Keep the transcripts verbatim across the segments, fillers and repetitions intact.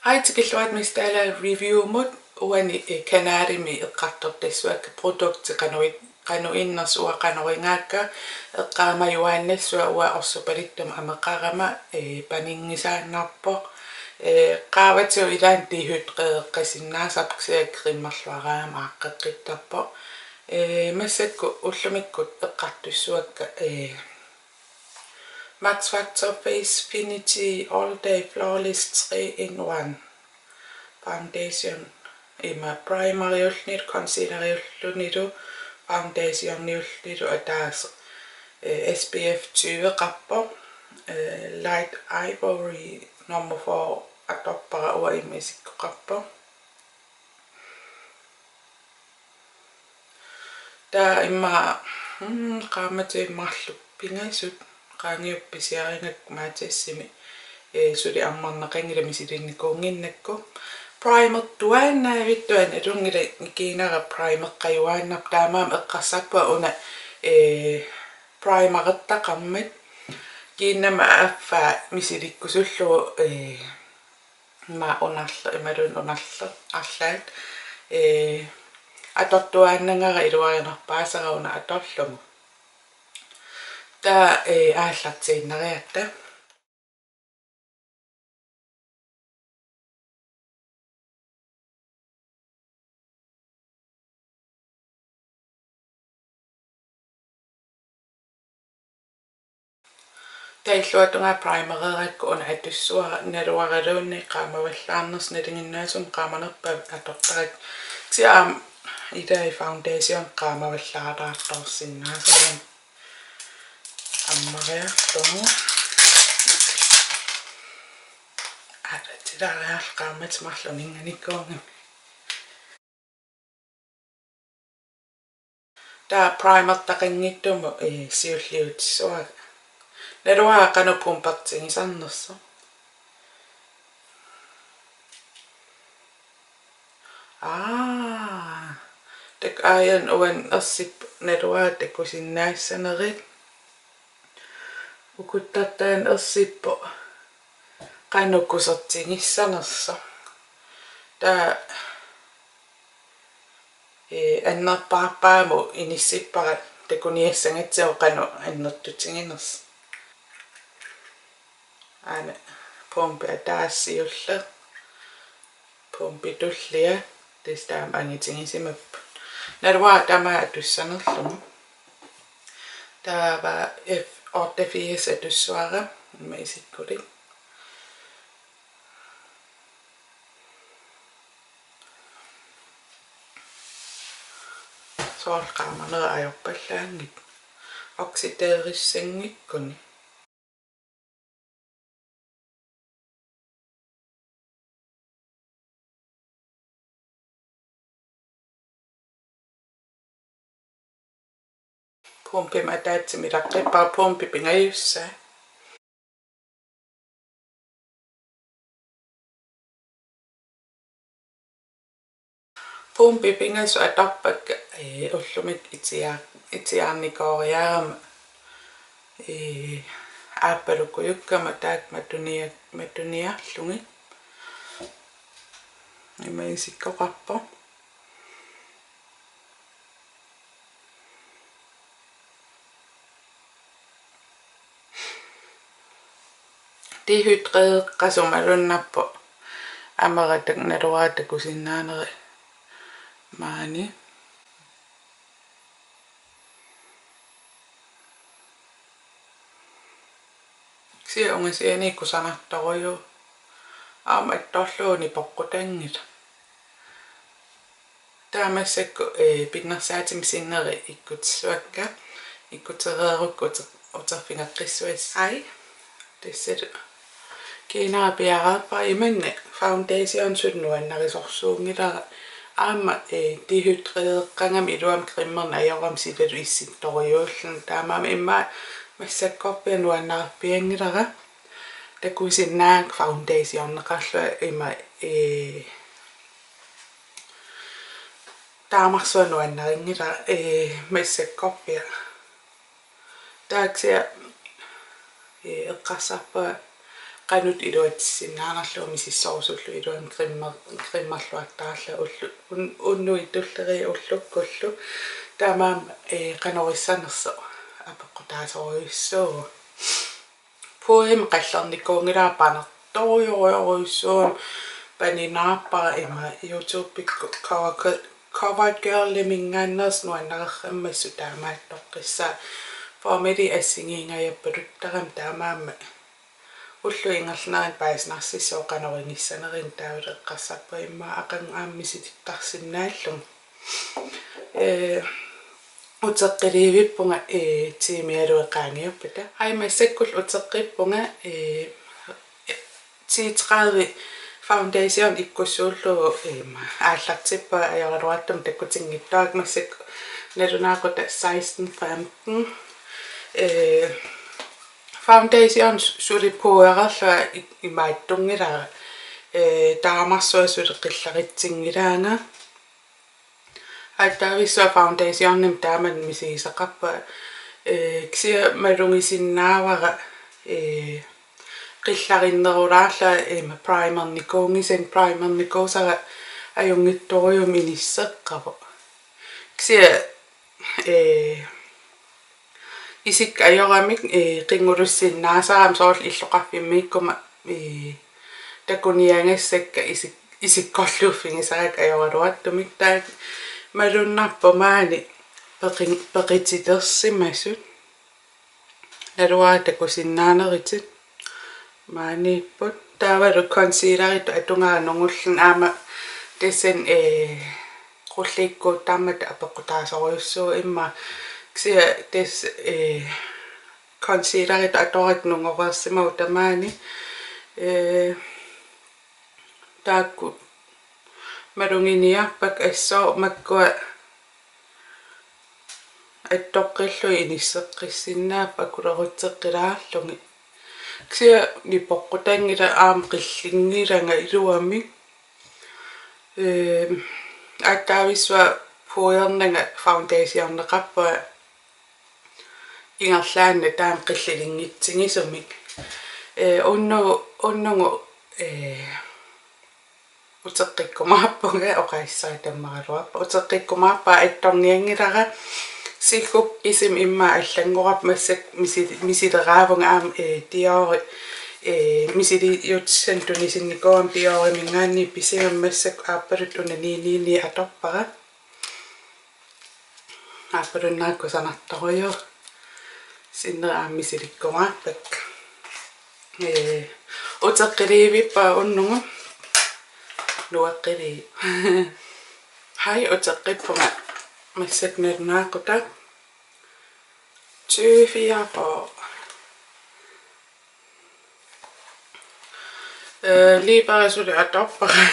Aitsikilluat Miss Dalager reviewmut. Uani, eh, kanalimi eqqartortassuakka produkti qanoq-, qanoq innersoq uanga qanoq ingaakka, eqqaamajuaannassuaq uanga orsupalittumik ameqarama, eh, paninngisaannarpoq. Eh, qaavatigut ilaanni dehydrereqqasinnaasarpoq kisianni cremerluaraangama aaqqeqqittarpoq. Eh, massakkut ullumikkut eqqartussuakka, eh, Max Factor Facefinity All Day Flawless three in one Foundation. Ima primeriullunilu, concealeriullunilu, foundationiullunilu ataaseq. Eh, S P F tyveqarpoq. Eh, Light Ivory nummer four atorpara, uanga ima isikkoqarpoq. Taava immaqa, mm, qaammatit marluk pingasut, qaangiupput pisiarigakku Matasimi, eh, suli ammarneqanngilaq misilinnikuunnginnakku. Primertuaannavittuani alunngilaq kiinara primeqqajuaannarpoq, taamaammat eqqarsarpunga una, eh, primereqarmat kiinnama affaa misilikkusullugu, eh, ima unarlu-, imaluunniit unarlu-, arlaat, ee, atortuaannagara iluarinerpaasara una atorlugu. Taava, ee, aallartiinnariarta. Taava illuatungaa primereerakku una atussavara, naluaraluunniit qaamavallaarnersoq, nalinginnaasumik qaamanerpaamik atortarakku. Kisianni aamma ilai foundation qaamavallaartaartorsinnaasoq ammariarlugu. Aalatsilaariarlu qaammatit marluk uninnganikuugami. Taava primertaqanngitsumut, eh, siulliutissavara. Naluara qanoq pumpertigisarnersoq. Aa, takuuk aajuna uani ersippoq naluara takusinnaassanerit. Ukuttartaani ersippoq qanoq kusertigissanersoq. Taava, ee, annerpaarpaamut inissippara takuniassagatsigu qanoq annertutiginersoq. Aana pumpi ataaseq siulleq. Pumpi tullia, tassa taama angitigisimapput. Naluara tamaat atussanerlugu. Taava F otteogfirs atussavara, ima isikkulik. Soorlu qaamanera ajorpallaanngitsoq. Oxideerissanngikkuni. Pumpimik ataatsimik ilaqqippara, pumpi pingajussaa. Pumpi pingasut atorpakka, ee, ullumikkut itia-, itiaarnikooriarama, ee, aappalukujukkama taakku matunia-, matuniarlugit. Ima isikkoqarpoq. Dehydrereqqasumik malunnarpoq ameratak naluara takusinnaaneri maani. Kisianni ungasianiit kusanartorujuuvoq. Aamma attorlugu nipoqqutanngilaq. Taava massakkut, eh, pinnersaatimik sinneri ikkutissavakka. Ikkutereerukku ute-, uterfigeqqissavassi. Ai. Tassalu kiinara piareerpara, imanna foundation suli nuannarisorsuunngilara. Aamma, eh, dehydrereqqagami iluamik cremerneq ajorami silalu issittorujuulluni. Taamaammat immaqa massakkorpiaq nuannarerpianngilara. Takusinnaagakku foundationeqarlunga ima, ee, taamarsuaq nuannarinngilaq, ee, massakkorpiaq. Taava kisianni, ee, eqqarsarpunga qanut iluatsissinnaanerlugu misissorusullugu iluamik creme-, cremerluartarlugu ullu-, un-, unnuit tulleriit ullukkullu. Taamaammat, ee, qanoq issanersoq apeqqutaasorujussuuvoq. Pudderi qallernikuunngilara, panertorujorujussuuvoq, paninaarpara ima YouTubekkut Cover Girl-, Cover Girliminngaanneersoq nuannareersimassaaq taamaattoqqissaaq. Formeli assigiingajappaluttarami taamaammat. Ullup ingerlanerani paasinarsissaaq qanoq inissanersoq taavalu eqqarsarpunga immaqa aqagu aamma misilittarsinnaallugu. Ee, uteqqiliivippunga, ee, tiimialuit qaangiuppata. Ai, massakkut uteqqippunga, ee, ti tredive foundation ikkussuullugu, ee, aallartippunga ajoraluartumik takutinngitsuakka, massakkut nalunaaqutaq seksten femten. Ee, foundation su-, suli puddererlunga i-, imaattunngilara, ee, taamarsuaq suli qillaritsinngilaanga. Aatsaavissuaq foundationimik taama misigisaqarpunga, ee, kisianni malugisinnaavara, ee, qillarinnerulaarlunga ima primernikuunngisara, primernikuusara ajunngitsorujussuarmik inisseqqavoq. Kisianni, ee, isikka ajoramik, ee, qinngorsinnaasarami soorlu illoqarfimmiikkuma, ee, takuniagassakka isik-, isikkorluuffigisarakkit ajoraluartumik, taava malunnarpoq maani peqin-, peqitilersimasut. Naluara takusinnaanerit maaniipput. Taavalu concealeritut atugaanngorluni aamma tassani, ee, qulliikkuuttarmata apeqqutaasorujussuuvoq immaqa. Kisianni tassa, ee, concealeritut atorakku nungoreersimavoq tamaani. Ee, taakku maluginiarpakka assut makkua attoqqillugit inisseqqissinnaapput akulerutseqqilaarlugit. Kisianni nipoqqutanngilanga aamma qillinngilanga iluamik. Ee, aatsaavissuaq puddernanga foundationeqarpunga ingerlaannaq taama qillilinngitsigisumik. Ee, unnu-, unnugu, ee, uteqqikkumaarpunga, oqaasissara tammaraluarpoq. Uteqqikkumaarpunga attornianngilara, siggukka kisimik immaqa allanngorarput, massakkut misi-, misileraavunga aamma, ee, Diori, ee, misiliutissannut tunisinnikuugama Dioriminngaanniit pisigama, massakkut aappaluttoq una ni ni ni atorpara. Aappalunnaaq kusanartorujuk. Sinneri aamma misilikkumaarpakka. Ee, uteqqiliivippunga unnugu. Nueqqilii. Ai, uteqqippunga. Massakkut nalunaaqutaq tyve fireogfyrre. Ee, liiparisuli atorpara.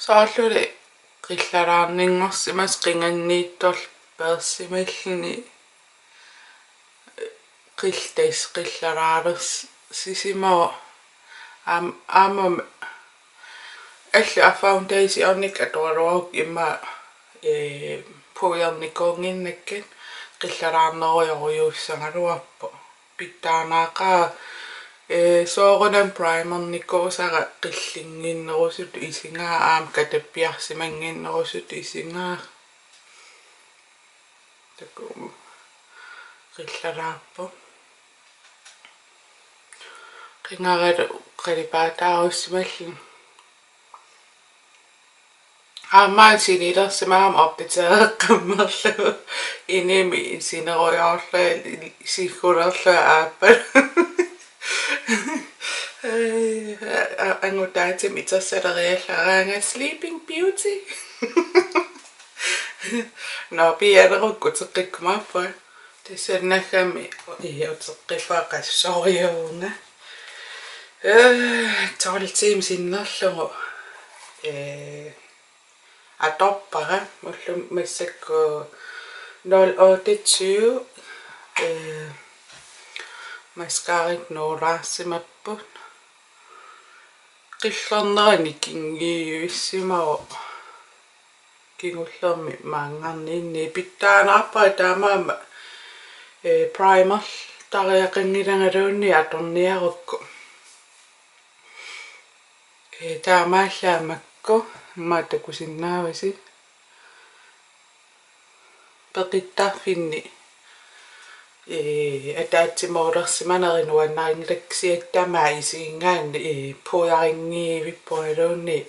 Soorluli qillaraarninngorsimasoq qinganniittorlu peersimalluni, qiltas qillaraalersisimavoq. Aam-, aammami allu foundationit atoraluarukku immaqa, ee, puddernikuunnginnakkit qillaraarnerujorujussuussagaluarpoq. Pitsaanaaqaaq, ee, soorunami primernikuusara qillinnginnerusutut isigaara aamma katappiarsimannginnerusutut isigaara. Takuuk qillaraarpoq. Qingaralu qalipaataarusimalluni. Aamma sinilersimagama opdatereqqammerlugu. Inimi sinerujoorlunga siggulerlunga aappalunga. Ee, a-, a-, angutaatimi itersaleriallaraanga Sleeping Beauty. Nå, pianerukku uteqqikkumaarpunga. Tassannagami, ii, uteqqippunga qassorujuvunga. Ee, tolv timer sinnerlugu, ee, atorpara, ullumi massakkut nul otte tyve, ee, mascarat nuulaarsimapput. Qillernerani kingiivissimavoq. Kingullermi maanngarninni pitsaanaarpara taamaammat, ee, primer Tariaqanngilangaluunniit atorniarukku. Ee, taamaallaat makku immaqa takusinnaavasi. Peqittarfinni, ee, ataatsimoorlersimaneri nuannarinngilakka, kisianni tamaat isigigaanni, ee, pudderinngiivippungaluunniit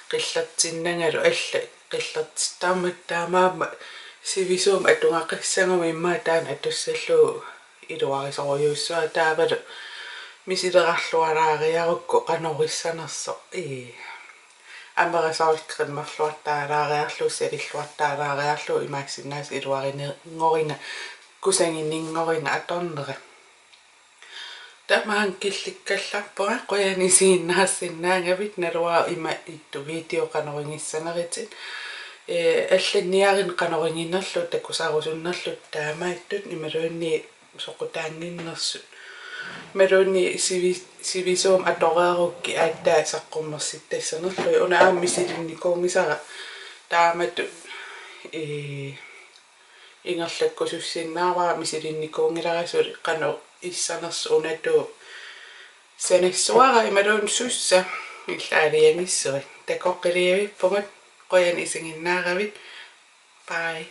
qillertinnangalu, allat qillertittarmata, taamaammat sivisuumik atugaqassaguma immaqa taanna atussallugu iluarisorujussuuara, taavalu misilerarlualaariarukku qanoq issanersoq, ee, amerisoorikrimmerluartaalaariarlugu salilluartaalaariarlugu imaassinnaavoq iluarinngoringa, kusaginngoringa atornera. Tamaanga killikkallarpunga, qujanaq isiginnaarsinnaagavit, naluara ima ittut video qanoq igissanerutit. Ee, allanniarineq qanoq iginerlugu takusarusunnerlugu taamaattut imaluunniit soqutaannginnersut. Imaluunniit sivi-, sivisuumik atoreerukkit aatsaat saqqummersittassanerlugit. Una aamma misilinnikuunngisara taamatut, ee, ingerlakkusussinnaavara, misilinnikuunngilara suli qanoq issanersoq unatut sanassuara imaluunniit sussa illaaliagissuit. Takoqqiliivippugut, qujanaq isiginnaaravit. Bye.